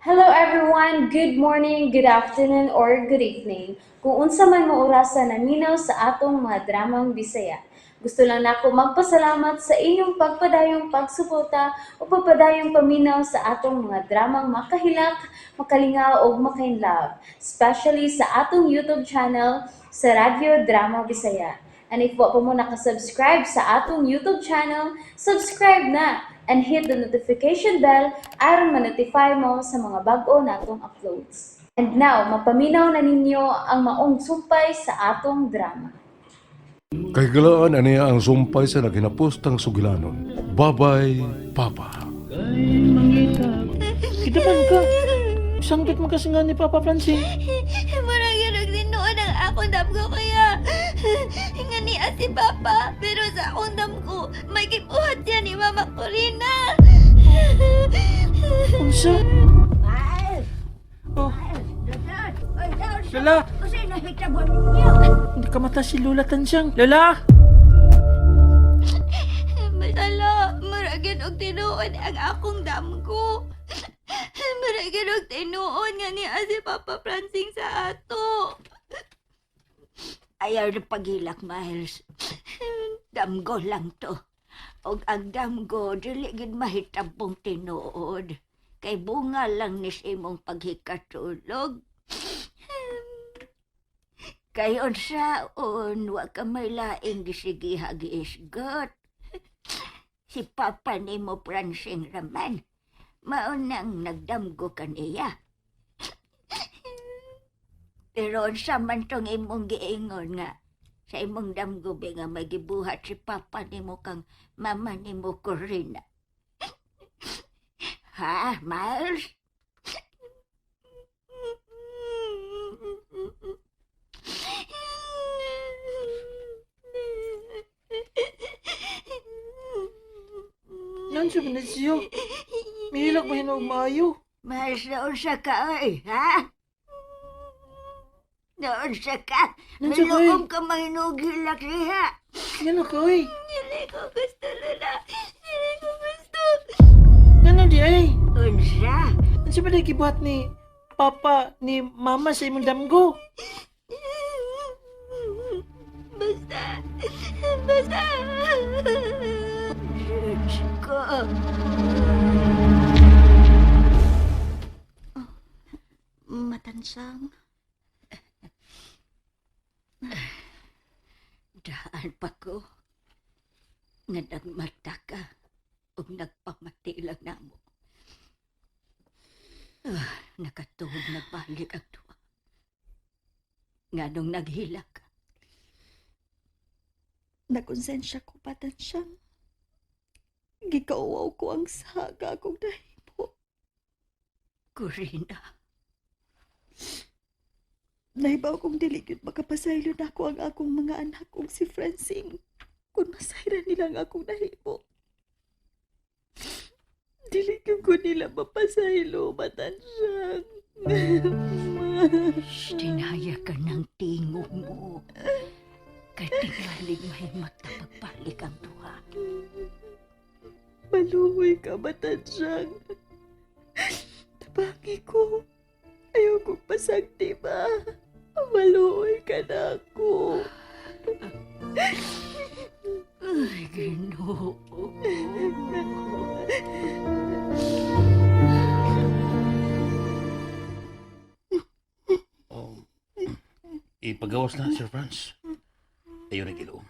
Hello everyone! Good morning, good afternoon, or good evening. Kung unsa man mo orasa naminaw sa atong mga dramang Bisaya. Gusto lang nako magpasalamat sa inyong pagpadayong pagsuporta o pagpadayong paminaw sa atong mga dramang makahilak, makalingaw ug makainlove, especially sa atong YouTube channel sa Radyo Drama Bisaya. And if wa pa mo nakasubscribe sa atong YouTube channel, subscribe na and hit the notification bell aron ma-notify mo sa mga bag-o natong uploads. And now, mapaminaw na ninyo ang maong sumpay sa atong drama. Kahigalaan aniya ang sumpay sa naghinapostang sugilanon. Babay, Papa. Ay, mangita. Kita man ka. Sangkit mo kasi nga ni Papa Francine. Murag yun og tinuod ang akong damgo, kuya. Nga niya si Papa. Pero sa akong damgo, may gibuhat siya ni Mama Corina. Unsa? Miles! Oh, Dadan! Oy, daon sa... Lola! Usay nahitabo ninyo! Hindi ka mata si Lola Tansyang. Lola! Masala, murag yun og tinuod ang akong damgo. Murag yun og tinuod nga niya si Papa Francing sa ato. Ayaw na paghilak, Miles. Damgo lang to. Og ang damgo, dili gid mahitabong tinuod. Kay bunga lang ni sa imong paghikatulog. Kay unsaon, wa ka may laing gisigiha giisgot. Si Papa nimo Francing raman, maunang nagdamgo kaniya. Pero unsa man tong imong giingon nga sa imong damgo ba nga may gibuhat si Papa nimo kang mama nimo Corina. Ha, Miles? Nanso ba na siyo? Mihilak ba hinog maayo? Miles, naunsa ka oy, ha? Naunsa ka? Naunsa ka, oy? Miluom ka mahinughilak diha. Ngano ka, oy? Dili ko gusto, Lola. Dili ko gusto. Ngano di ay? Unsa? Unsa ba na gibuhat ni Papa ni Mama sa imong damgo? Basta. Basta. Diyos ko. Matansyang. Daan pa ko. Nga nagmata ka ug nagpamati lang namo. Ah, nakatuog nagbalik ang tuwa. Nga nung naghilak ka, Nakonsensya ko, Patansyang. Gikauwaw ko ang saga kong nahimo. Corina, Nahibaw kong dili gyud makapasaylo nako ang akong mga anak ug si Francine kung masayran nila ang akong nahimo. Dili gyud ko nila mapasaylo, Matansyang. Tinaya ka ng tingog mo. Kay tingalig may mata pagbalik ang tuwa. Maluoy ka, Matansyang. Tabangi ko. Ayaw kong pasagdi ba? Maluoy ka na ako. Ay, Ginoo. Oh, ipagawas na, Sir Franz. Ayun ang gilom.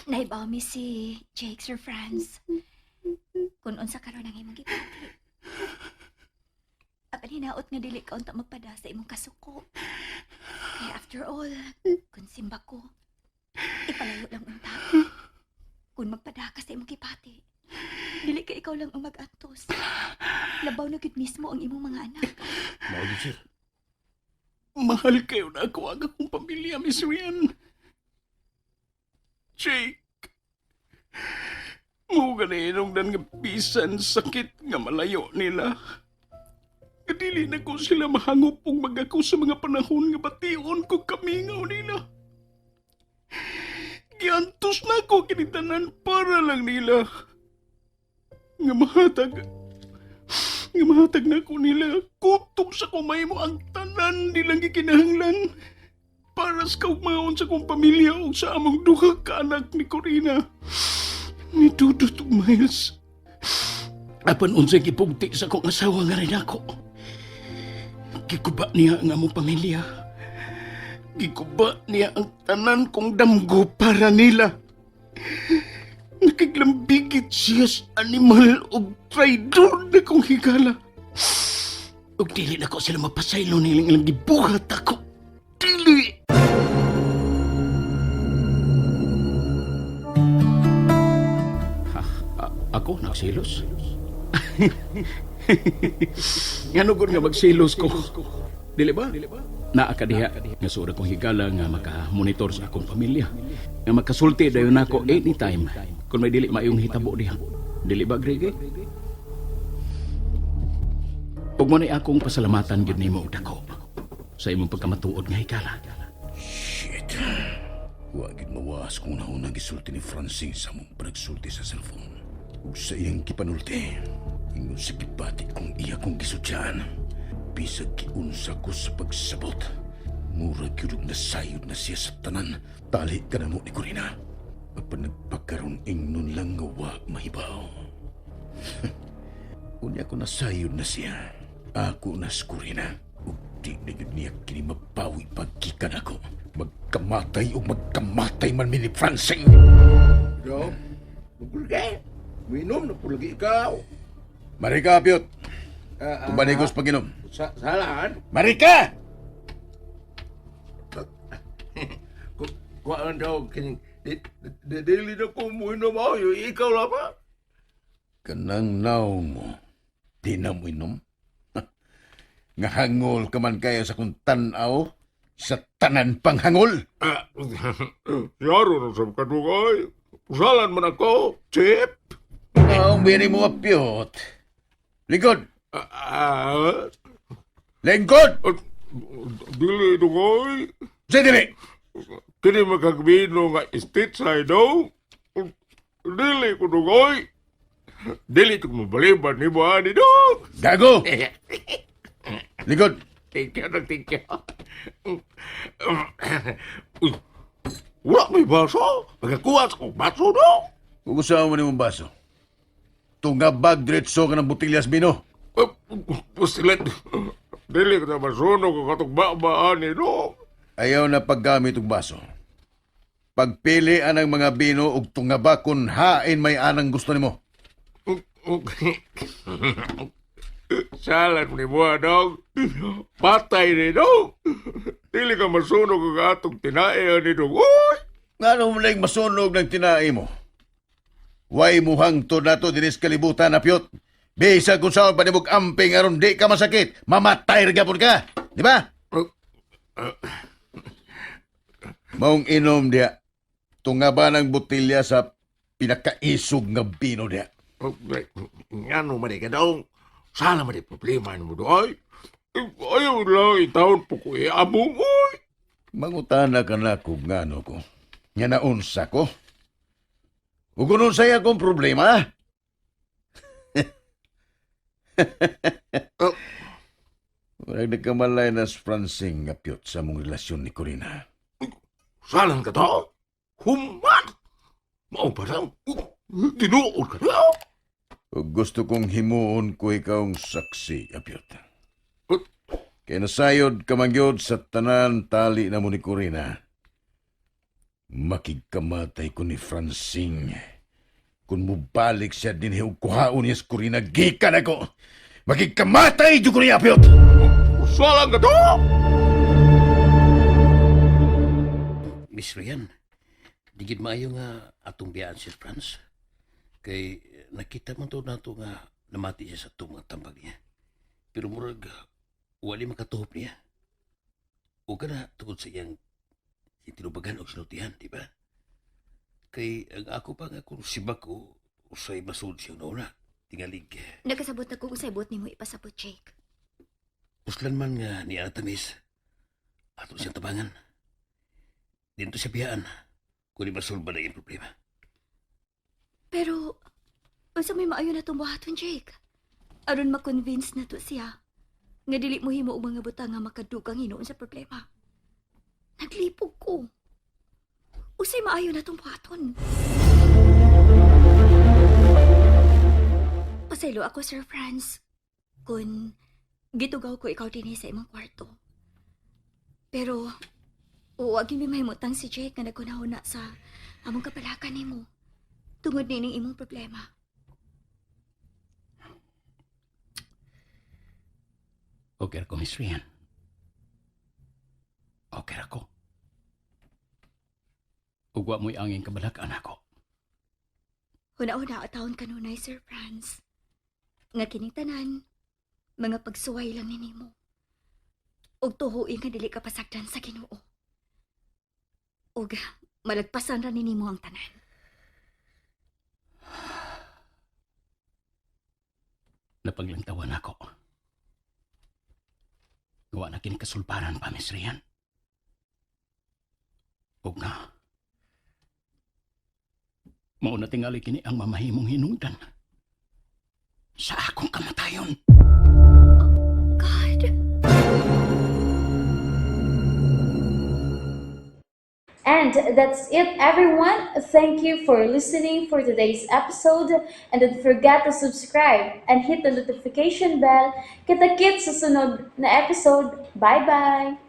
Naibaw mi si Jake, Sir Franz. Kung unsa karon ang imong gipati. Apan hinaot nga dili ka unta magpada sa imong kasuko. Kaya after all, kung simba ko, ipalayo lang unta. Kung magpada ka sa imong gipati, dili ka ikaw lang ang mag-antos. Labaw na gyud mismo ang imong mga anak. Mao gyud, sir. Mahal kayo na ako ang akong pamilya, Miss Rian. Jake. Mo ganinong dan nga bisan sakit nga malayo nila. Kadili na ko sila mahangop ug magako sa mga panahon nga bation ko kamingaw nila. Giantos na ko kinitanan para lang nila. Nga mahatag. Nga mahatag na ko nila, kutob sa kumay mo ang tanan nilang gikinahanglan. Para sa kaugmaon sa kong pamilya o sa among duha ka anak ni Corina. Ni Dudut ug Miles. Apan unsay gipugti sa akong asawa nga rin ako. Gikuba niya ang among pamilya. Gikuba niya ang tanan kong damgo para nila. Nakiglambigit siya sa animal og traidor na kong higala. Ug dili na ko sila mapasaylo nilang ilang gibuhat ako. Dili! Ha, ako nagsilos? Ngano gud nga magsilos ko? Dili ba? Naa ka diha nga suod akong higala nga maka-monitor sa akong pamilya. Nga makasulti dayon nako anytime kung may dili maayong hitabo diha. Dili ba, Greg? Eh? Ug mo ni akong pasalamatan gyud nimo og dako sa imong pagkamatuod nga higala. Shit. Wa gid mawas kung nauna gisulti ni Francine sa mong panagsulti sa cellphone. Ug sa iyang gipanulti. Ingon sa gibati kung iya kong gisudyaan. Bisag giunsa ko sa pagsabot. Mura gyud og nasayod na siya sa tanan. Tali ka na mo ni Corina. Apan nagpakaroon ingnon lang nga wa mahibaw. Unya ko nasayod na siya. Ako na si Corina. Ug di na yun niya kini mabawi pagkikan ako. Magkamatay o magkamatay man mi ni Francine. Yo, Lagi. Minom na po lagi ikaw. Marika, Piot. Ah, ah, Tubanigos pag-inom. Sa salaan. Marika! Kuhaan daw kining di di dili na ko muinom ako. Ikaw lang ba? Kanang naong mo, di na mo inom? Nga hangol ka man kayo sa kung tanaw, sa tanan pang hangol. Ah, Yaro na sa kadugay. Usalan man ako, Chip. Naong bini mo, Piot. Lingkod! Ah, ah, Lingkod! ah, dili dugoy. Sa dili! Kini makagbino nga state side daw. Dili ko dugoy. Dili ko mabaliban ni mo ani dog. Gago! Lingkod! Thank you, dog. Thank you. Uy, wala may baso. Magkakuha sa kong baso, no? Kung gusto mo ni mong baso, tungabag diretso ka ng botilyas bino. Pusilat. Dili ka na masunog ang katong babaan ni, no? Ayaw na paggamit og baso. Pagpili anang mga bino og tungaba kun hain may anang gusto nimo. Salan mo ni mo, dog. Patay ni, dog. Dili ka masunog ang atong tinae, ni, dog. Uy! Ngano mo lang masunog ng tinae mo? Way muhang to nato dinis kalibutan na piyot. Bisa kung saan panibog amping aron di ka masakit, mamatay ra gyapon ka. Di ba? Maong inom diya. Tungaba ng botilya sa pinakaisog nga bino diya. Ngano man ka dong? Sana man problema ni mo doy. Ayaw lang itawon po ko iabong, oy. Mangutana ka na kung ngano ko. Nga naunsa ko. Ug kung unsay akong problema? Oh. Murag nagkamalay na si Francine nga piyot sa mong relasyon ni Corina. Salan ka to? Human! Mao pa daw. Tinuod ka daw. Ug gusto kong himuon ko ikaw ang saksi, apyot. Oh. Kay nasayod ka man gyud sa tanan tali na mo ni Corina. Makigkamatay ko ni Francine. Kung mubalik siya dinhi og kuhaon niya si Corina, gikan ako. Makigkamatay jud ko niya, apyot! Salan ka to? Miss Rian, di gid maayo nga atong biyaan Sir Franz. Kay nakita man to nato nga namati siya sa atong mga tambag niya. Pero murag wali makatuhop niya. O kana tungod sa iyang tinubagan o sinultihan, di ba? Kay ang ako pa nga kung sibak ko, usay masud siya nauna. Tingalig, Nakasabot na kung usay buot nimo ipasabot, Jake. uslan man nga ni Artemis, ato siyang tabangan. Dito siya biyaan, kung di masulba na iyang problema. Pero unsa may maayo na tong buhaton, Jake? Aron ma-convince nato siya nga dili mo himo og mga butang nga makadugang hinuon sa problema. Naglipog ko. Usay maayo na tong buhaton. Pasaylo ako, Sir Franz, kung gitugaw ko ikaw dinhi sa imong kwarto. Pero, huwag gyud mi mahimutang si Jake nga nagkunahuna sa among kapalakan nimo tungod nining imong problema. Okay ra ko, Miss Rian. Okay ra ko. Ug wa mo'y angin kabalakan ako. Huna-huna taon kanunay, Sir Franz, nga kining tanan, mga pagsuway lang ni nimo. Ug tuhuin nga dili ka pasagdan sa Ginoo. Ug malagpasan ra ni nimo ang tanan. Napaglangtawan ako. Gawa na kini kasulparan pa, Miss Rian. Ug nga, mao na tingali kini ang mamahimong hinungdan sa akong kamatayon. God! And that's it, everyone. Thank you for listening for today's episode. And don't forget to subscribe and hit the notification bell. Kita-kits sa sunod na episode. Bye-bye!